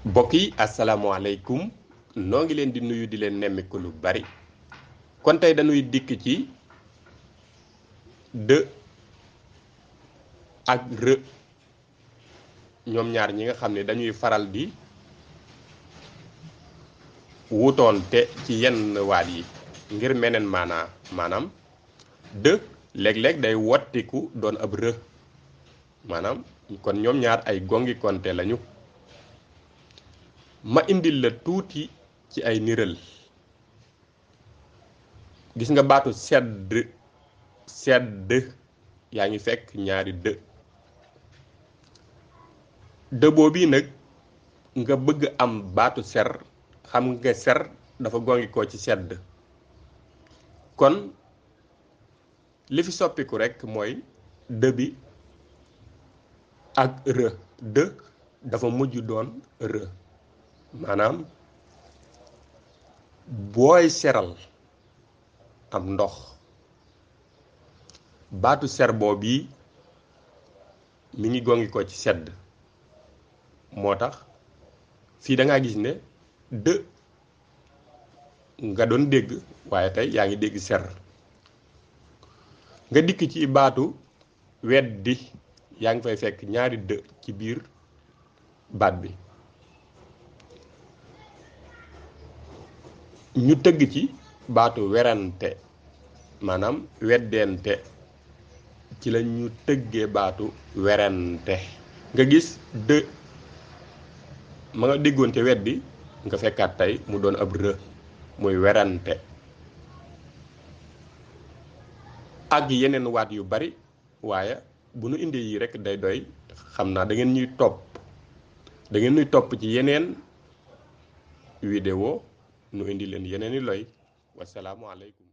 mbokk yi asalaamaaleykum noo ngi leen di nuyu di leen nemmiku lu bari kon tey dañuy dikk ci dë ak rë ñoom ñaar ñi nga xam ne dañuy faral di wutoonte ci yenn waat yi ngir meneen maanaam dë léeg-léeg day wottiku doon ab rë maanaam kon ñoom ñaar ay gongi konte lañu ma indil la tuuti ci ay niral gis nga baatu sedd yaa ngi fekk ñaari dë boobu nag nga bëgg am baatu ser xam nga ser dafa gongi ko ci sedd kon li fi soppiku rekk mooy dë bi ak rë dë dafa mujj doon rë maanaam booy seral am ndox baatu ser boobu mi ngi gongi ko ci sedd moo tax fii da ngaa gis ne dë nga doon dégg waaye tey yaa ngi dégg ser nga dikk ci baatu weddi yaa ngi fay fekk ñaari dë ci biir baat bi ñu tëgg ci baatu werante maanaam weddente ci la ñu tëggee baatu werante nga gis dë ma nga déggoon te weddi nga fekkaat tey mu doon ab rë muy werante ak yeneen waat yu bari waaye bu nu indee yi rekk day doy xam naa da ngeen ñuy topp ci yeneen vidéo nu indi leen yeneen i loy wasalaamu aleykum